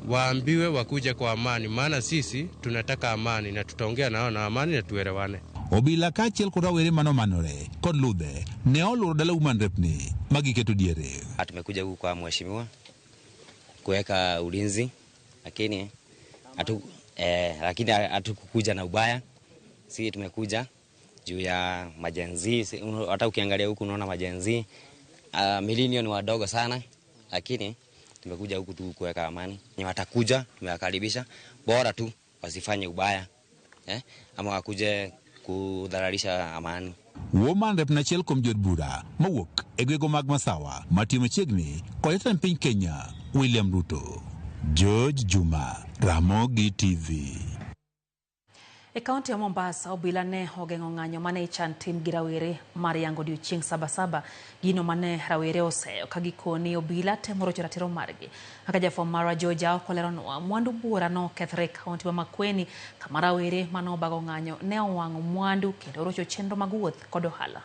waambiwe wakuje kwa amani, maana sisi tunataka amani na tutaongea nao na amani na tuelewane. Obila kaachiel kod rawere manomanore kod ludhe ne oluoro dala Woman Rep ni magiketo diere. Tumekuja huku kwa mheshimiwa kuweka ulinzi, lakini hatukukuja na ubaya. Sisi tumekuja juu ya majenzi. Hata ukiangalia huku unaona majenzi millennial ni wadogo sana, lakini tumekuja huku tu kuweka amani. Ni watakuja, tumewakaribisha, bora tu wasifanye ubaya ama wakuje kudhararisha amani. Woman Rep nachiel kuom jood bura mowuok e gwenge mag Masawa matiyo machiegni kod jatend piny Kenya William Ruto. George Juma, Ramogi TV. E kaunti ya Mombasa, obila ne ogeng'o ng'anyo mane ichan tim gi rawere mar yango odiochieng' Sabasaba, gino mane rawere oseyo ka gikoni obila temo rocho ratiro margi. Kaka jafwambo marwa George Aoko leronwa, mwandu buora nokethore e kaunti ma Makueni kama rawere mane obago ng'anyo ne owang'o mwandu kendo rocho chenro mag wuoth kod ohala.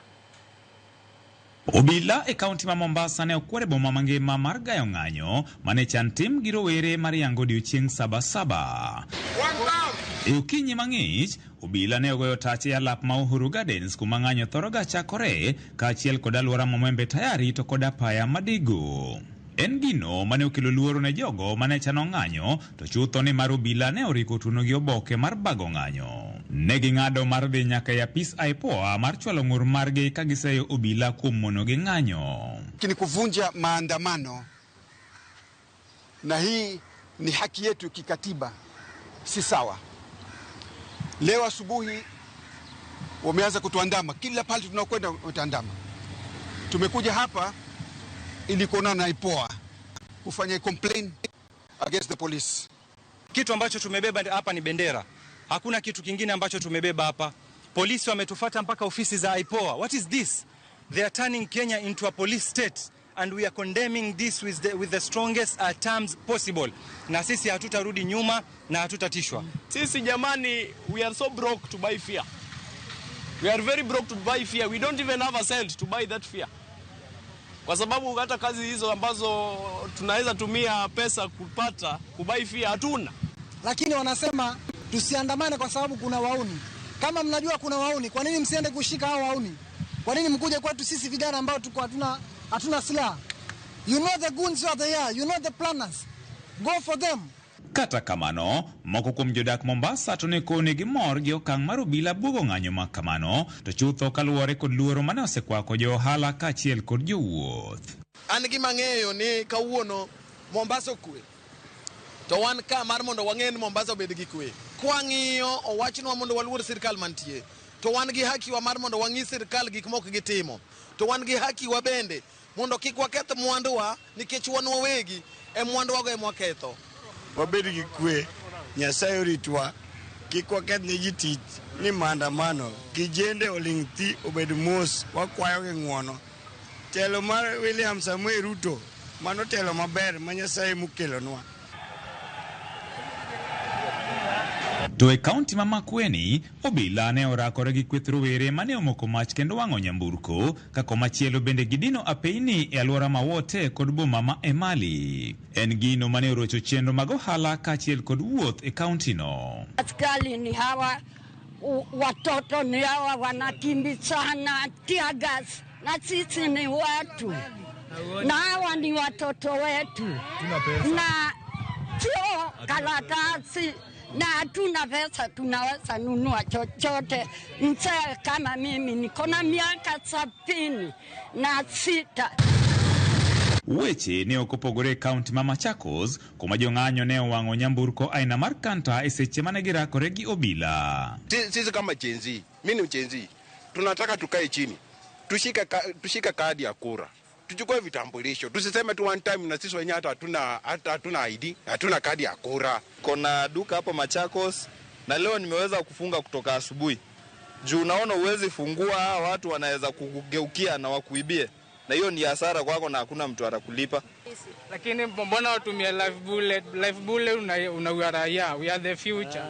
Obila e kaunti ma Mombasa ne okwere boma mangima mar gayo ng'anyo mane chan tim gi rowere mar yango odiochieng' Sabasaba. E okinyi mang'ich, obila ne ogoyo tach e alap ma Uhuru Gardens kuma ng'anyo thoro ga chakore kaachiel kod alwora ma Mwembe Tayari to kod apaya Madigo. En gino mane okelo luoro ne jogo mane chano ng'anyo to chutho ni mar obila ne oriko tuono gi oboke mar bago ng'anyo. Ne ging'ado mar dhi nyaka e apis IPOA mar chwalo ng'ur margi ka giseyo obila kuom mono gi ng'anyo. Ni kuvunja maandamano, na hii ni haki yetu kikatiba, si sawa. Leo asubuhi wameanza kutuandama, kila pale tunakwenda wataandama. Tumekuja hapa ili kuonana na IPOA kufanya complain against the police. Kitu ambacho tumebeba hapa ni bendera, hakuna kitu kingine ambacho tumebeba hapa. Polisi wametufata mpaka ofisi za IPOA. What is this? They are turning Kenya into a police state and we are condemning this with the strongest terms possible. Na sisi hatutarudi nyuma na hatutatishwa. Sisi jamani, we are so broke to buy fear. We are very broke to buy fear. We don't even have a cent to buy that fear. Kwa sababu hata kazi hizo ambazo tunaweza tumia pesa kupata kubuy fear hatuna. Lakini wanasema tusiandamane kwa sababu kuna wauni. Kama mnajua kuna wauni, kwa nini msiende kushika hao wauni? Kwa nini mkuje kwetu sisi vijana ambao tuko hatuna silaha? You know the goons are there, you know the planners. Go for them. Kata kamano, moko kuom jodak Mombasa to ne koni gi mor gi okang' mar obila buogo ng'anyo ma kamano, to chutho kaluwore kod luoro mane osekwako jo ohala kaachiel kod jowuoth. An gima ang'eyo ni kawuono Mombasa okwe. To wan ka mar mondo wang'e ni Mombasa obed gi kwe. Kwang'iyo owachnwa mondo waluor sirkal mantie. To wan gi haki wa mar mondo wang'i sirkal gik moko gitimo. To wan gi haki wa bende mondo kik waketh mwanduwa nikech wan wawegi e mwanduwago ema waketho. Wabed gi kwe, Nyasaye oritwa, kik waketh ne ji tich ni maandamano, kijende oling' thi obed mos, wakwayo gi ng'uono. Telo mar William Samoei Ruto, mano telo maber ma Nyasaye mokelonwa. To e kaunti ma Makueni, obila ne orakore gi kweth rowere mane omoko mach kendo wang'o nyamburko, ka komachielo bende gidino apeyni e alwora ma Wote kod boma ma Emali. En gino mane orocho chenro mag ohala kaachiel kod wuoth e kaunti no. Askari ni hawa, watoto ni hawa, wanakimbizana tear gas, na sisi ni watu, na hawa ni watoto wetu, na sio karatasi na hatuna pesa tunaweza nunua chochote. Mzee kama mimi niko na miaka 76. Weche ne ok opogore e kaunti ma Machakos, kuma jong'anyo ne owang'o nyamburko aina mar kanta e seche mane girakore gi obila. Sisi kama Gen Z, mimi ni Gen Z, tunataka tukae chini, tushike kadi ya kura, tuchukue vitambulisho, tusiseme tu one time na sisi wenyewe hata hatuna ID, hatuna kadi ya kura. Kuna duka hapo Machakos na leo nimeweza kufunga kutoka asubuhi. Juu unaona uwezi fungua, watu wanaweza kugeukia na wakuibie. Na hiyo ni hasara kwako na hakuna mtu atakulipa. Lakini mbona watumia life bullet? Life bullet unaua raia, we are the future.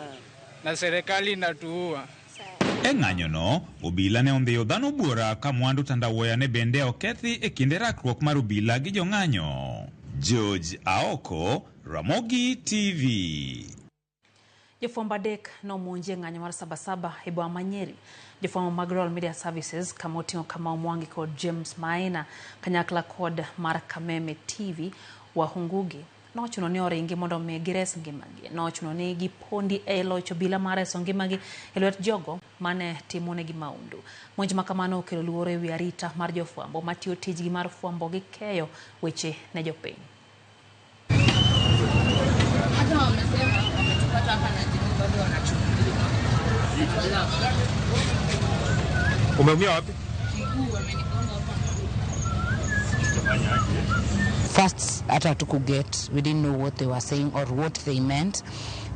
Na serikali inatuua. E ng'anyono, obila ne ondhiyo dhano buora ka mwandu tandawuoya ne bende okethi e kinde rakruok mar obila gi jong'anyo. George Aoko, Ramogi TV. Jofwambo adek nomonji e ng'anyo mar Sabasaba e boma ma Nyeri. Jofwambo mag Royal Media Services kama oting'o Kamau Mwangi kod James Maina kanyakla kod mar Kameme TV Wahungugi nochuno ni oringi mondo mi gires ngimagi. Nochuno ni gipondi e loch obila mar reso ngimagi e lwet jogo mane timonegi maundu. Monj ma kamano okelo luoro ewi arita mar jofwambo matiyo tijgi mar fwambo gi keyo weche ne jopiny. Umeumia wapi? First, hata hatukuget, we didn't know what they were saying or what they meant.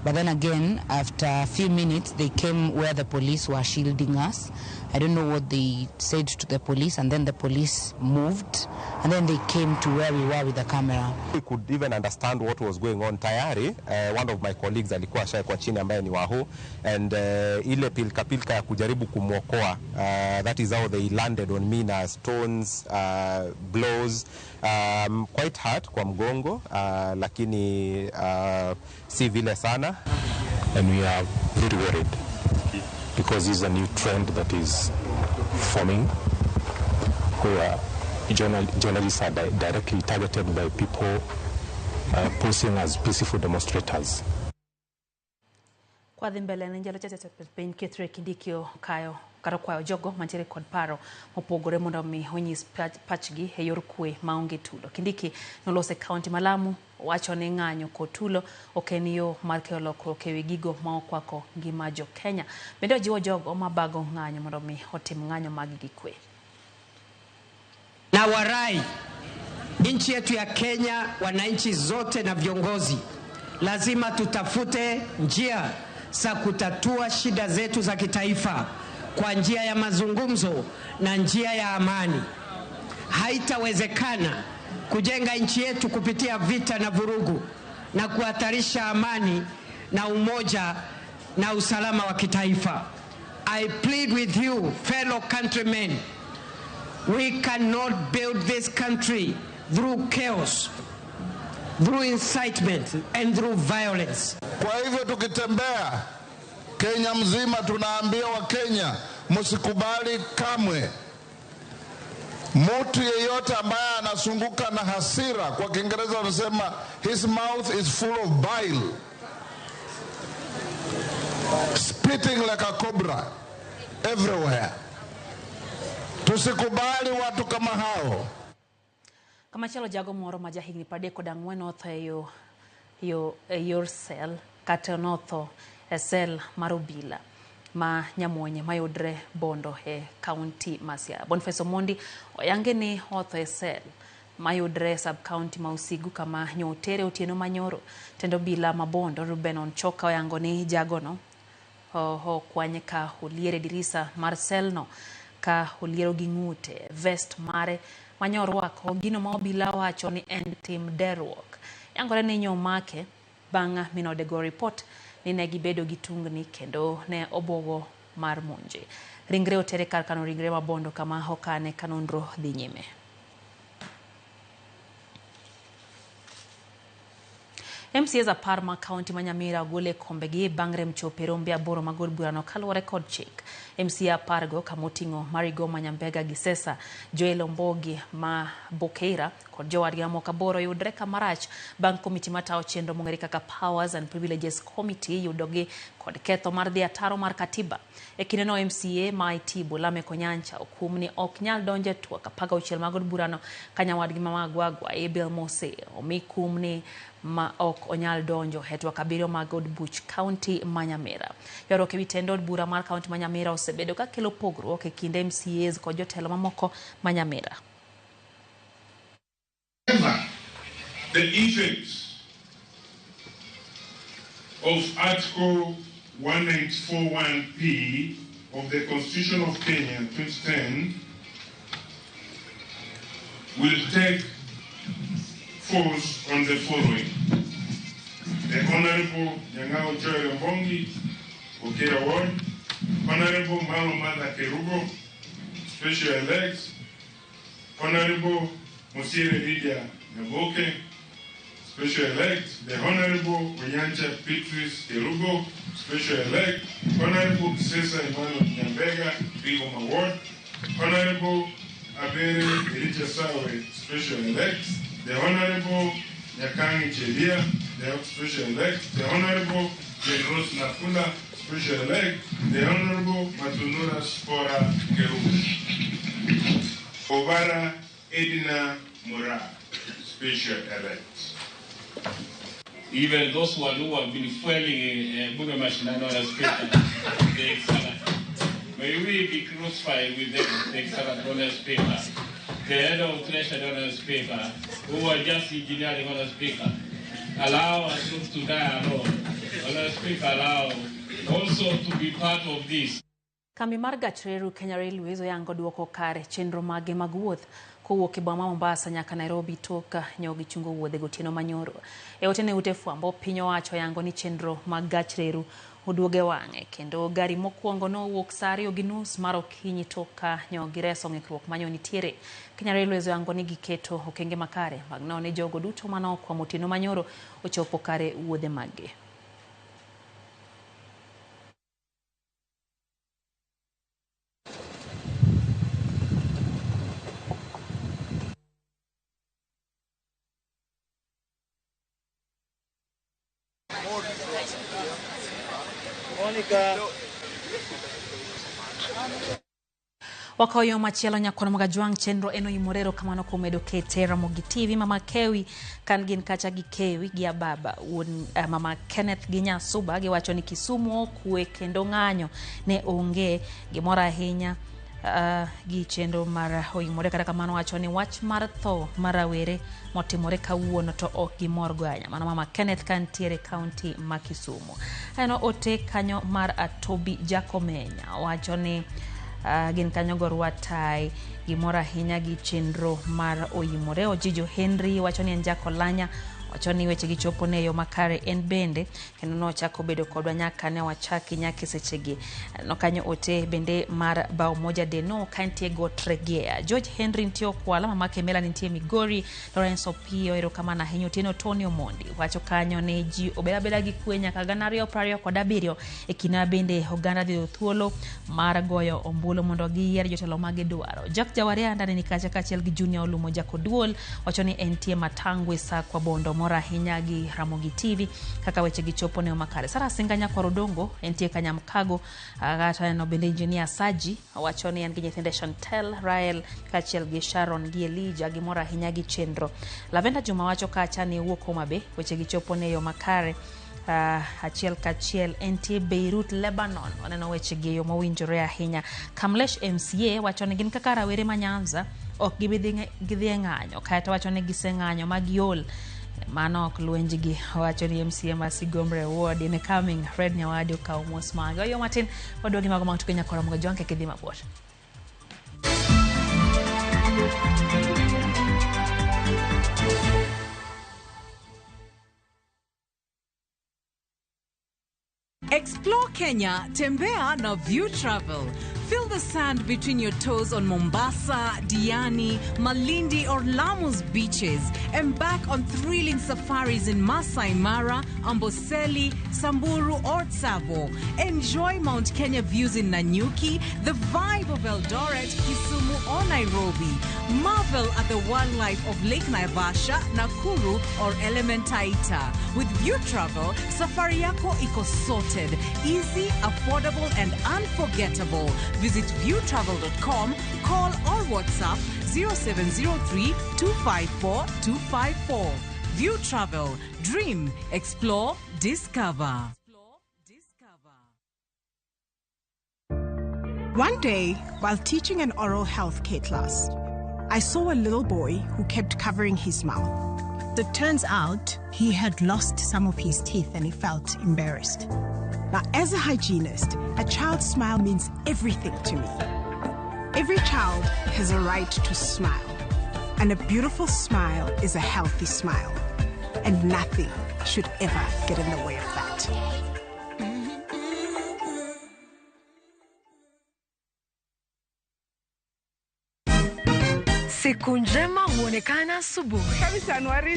But then again, after a few minutes, they came where the police were shielding us. I don't know what they said to the police, and then the police moved, and then they came to where we were with the camera. We could even understand what was going on. Tayari, one of my colleagues alikuwa ashakuwa chini ambaye ni Wahu, and ile pilka pilka ya kujaribu kumwokoa, that is how they landed on me na stones, blows, quite hard kwa mgongo, lakini si vile sana. And we are very worried because this is a new trend that is forming where journalists are directly targeted by people posing as peaceful demonstrators. Kwa dhi mbele ne jalo jatend piny Kithure Kindiki okayo kata okwayo jogo mantiere kod paro mopogore mondo mi onyis pachgi e yor kwe maonge tulo. Kindiki noloso e kaunti ma Lamu, owacho ni ng'anyo kod tulo ok en yo mar kelo lokruok ewi gigo ma okwako ngima jo Kenya. Bende ojiwo jogo mabago ng'anyo mondo mi otim ng'anyo mag gi kwe. Na warai Nchi yetu ya Kenya, wananchi zote na viongozi, lazima tutafute njia za kutatua shida zetu za kitaifa kwa njia ya mazungumzo na njia ya amani. Haitawezekana kujenga nchi yetu kupitia vita na vurugu na kuhatarisha amani na umoja na usalama wa kitaifa. I plead with you, fellow countrymen, we cannot build this country through chaos, through incitement and through violence. Kwa hivyo tukitembea Kenya mzima tunaambia Wakenya msikubali kamwe mtu yeyote ambaye anasunguka na hasira, kwa Kiingereza wanasema his mouth is full of bile, spitting like a cobra everywhere. Tusikubali watu kama hao. Kamachielo jago moro ma jahigni 34 otho e yo e yor sel kata notho e sel mar obila ma Nyamuonye mayudre Bondo e kaunti ma Siaya. Boniface Omondi oyange ni otho e sel mayudre sub county ma Usigu kama nyotere otieno manyoro. Tend obila ma Bondo Ruben Onchoka oyango ni jagono okwany ka oliere dirisa mar sel no ka oliero gi ng'ute vest mare manyorwako gino ma obila wacho ni en tim deruok. Yangore ni nyomake bang' minode go report ni ne gibedo gi tungni kendo ne obogo mar monje. Ringre otere kar kano ringre ma Bondo kama okane ka nonro dhi nyime. MCAs 10 ma kaunti ma Nyamira ogol e kombegi bang' rem chopo e rombe 8 mag od burano kaluwore kod chik. MCA 10 go kamoting'o Marigo ma Nyambega gi Sesa, Joel Ombogi ma Bokeira kod jowadgi mamoko 8 yudre kamarach bang' komiti matayo chenro mong'ere kaka Powers and Privileges Committee yudogi kod ketho mar dhi ataro mar katiba. E kindeno MCA ma Itibu Lameck Onyancha okum ni ok nyal donjo e twak 16 mag od burano ka nyawadgi ma Magwagwa Abel Mose omi kum ni ma ok onyal donjo e twak 7 mag od buch kaunti ma Nyamira. Ywaruok ewi tend od bura mar kaunti ma Nyamira osebedo ka kelo pogruok e kind MCAs kod jotelo mamoko ma Nyamira. The effects of Article 1841P of the Constitution of Kenya 2010 will take force on the following. The Honorable Nyang'au Joel Ombongi, Okera Ward, Honorable Malo Mada Kerubo, Special Elect, Honorable Mosiere Lydia Nyaboke, Special Elect, the Honorable Onyancha Beatrice Kerubo, Special Elect, Honorable Kisesa Emmanuel Nyambega, Rigoma Ward, Honorable Abere Elijah Sawe, Special Elect, the Honorable Nyakangi Chelia, the Special Elect, the Honorable Jane Rose Nafula, Special Elect, the Honorable Matunura Spora Kerubo, Obara Edina Mura, Special Elect. Even those who have been fueling Bunge Mashinani on Speaker, the excellent. May we be crucified with them, the excellent honest paper, the head of treasury honest paper, who are just engineering honest paper. Allow us not to die alone. Honest paper, allow also to be part of this. Kambi mar gach reru Kenya Railways oyango duoko kare chenro mage mag wuoth kowuok e boma Mombasa nyaka Nairobi tok nyo gichungo wuodhe gotieno manyoro. E ote ne ute fwambo piny owacho oyango ni chenro mag gach reru oduoge wang'e kendo gari mokwongo nowuok saa 2:30 mar okinyi tok ka nyo gireso ng'ikruok manyo nitiere. Kenya Railways oyango ni giketo okenge makare mag neno ni jogo duto manokwamo otieno manyoro ochopo kare wuodhe maggi. Wakayo machielo nyakwar Magajwang' chenro en oimore erokamano kuom medo kete Ramogi TV Mama Kewi kan gin kacha gi Kewi gi Ababa wuon Mama Kenneth gi Nyasuba giwacho ni Kisumu okwe kendo ng'anyo ne onge gimoro ahinya. Gi chenro mar oimore. Kata kamano wacho ni wach mar tho mar rawere motimore kawuono to ok gimorgo ahinya. Mano mama Kenneth kantiere kaunti ma Kisumu. Aneno ote kanyo mar Atobi Jakomenya wacho ni gin kanyo Gorwatai gimor ahinya gi chenro mar oimore. Ojijo Henry wacho ni en Jakolanya, wacho ni weche gi chopo ne yo makare en bende, kendo nochako bedo kodwa nyaka ne wachaki nyaka sechegi. Nokanyo ote bende mar bao moja deno ka nitie Gotregea. George Henry nitie Okwala, mama Kemela nitie Migori, Lawrence Opiyo erokamano ahinya. Otieno Tony Omondi wacho kanyo ni ji obed abeda gi kwe nyaka 2027 e kinde bende oganda dhi yudo thuolo mar goyo ombulu mondo giyier jotelo ma gidwaro. Jack Jawarianda ne ni kacha kaachiel gi Junior Olumo Jakoduol wacho ni entie Matangwe Sakwa Bondo mor ahinya gi Ramogi TV kaka weche gi chopo ne makare. Sara Singa Nyakwar Odongo entie Kanyamkago, kata neno bende Engineer Saji wacho ni en gi nyithinde Chantel, Rael kaachiel gi Sharon gi Elijah gimor ahinya gi chenro. Lavenda Juma wacho kacha ni wuok Homa Bay weche gi chopo ne yo makare. Achiel kachiel entie Beirut, Lebanon. Waneno weche gi yo mowinjore ahinya. Kamlesh MCA wacho ni gin kaka rawere ma Nyanza ok gibi gidhi e ng'anyo, kaeto wacho ni giseng'anyo ma giol. Mano ok lwenjgi. Wacho ni MCA ma Sigomre Ward in coming. Fred Nyawadi okawo mos mage. Oyo matin waduogi mago mag tuke nyakora mogo jwanke kidhi mabor. Explore Kenya, Tembea na View Travel. Feel the sand between your toes on Mombasa, Diani, Malindi or Lamu's beaches. Embark on thrilling safaris in Masai Mara, Amboseli, Samburu or Tsavo. Enjoy Mount Kenya views in Nanyuki, the vibe of Eldoret, Kisumu or Nairobi. Marvel at the wildlife of Lake Naivasha, Nakuru or Elementaita. With View Travel, safari yako iko sorted. Easy, affordable and unforgettable. Visit viewtravel.com, call or WhatsApp 0703 254 254. View Travel. Dream, explore, discover. One day, while teaching an oral health care class, I saw a little boy who kept covering his mouth. It turns out he had lost some of his teeth and he felt embarrassed. Now, as a hygienist, a child's smile means everything to me. Every child has a right to smile, and a beautiful smile is a healthy smile, and nothing should ever get in the way of that. Siku njema huonekana asubuhi.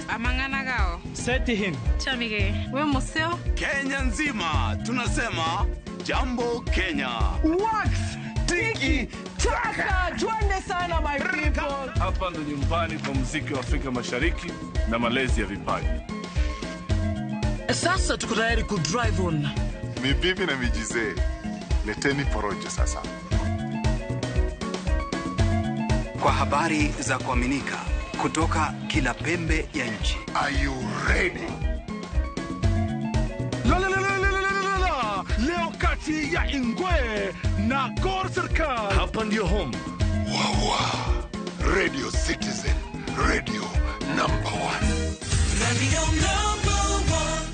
Amang'ana Seti him. Chamige. We museo. Kenya nzima tunasema jambo Kenya. Wax tiki taka, twende sana my people. Hapa ndo nyumbani kwa muziki wa Afrika Mashariki na malezi ya vipaji. Sasa tuko tayari ku drive on. Ni bibi na mijizee. Leteni porojo sasa. Kwa habari za kuaminika kutoka kila pembe ya nchi. Are you ready? La la la la la la la. Leo kati ya Ingwe na Gor Serikal. Hapa ndio home. Wawa. Radio Citizen. Radio number 1. Radio number 1.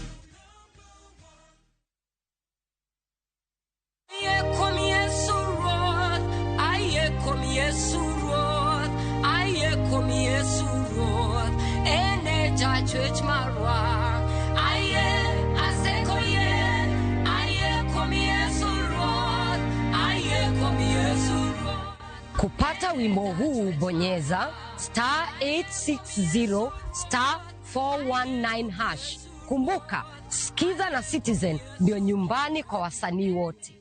Kupata wimbo huu bonyeza star 860 star 419 hash. Kumbuka, Skiza na Citizen ndio nyumbani kwa wasanii wote.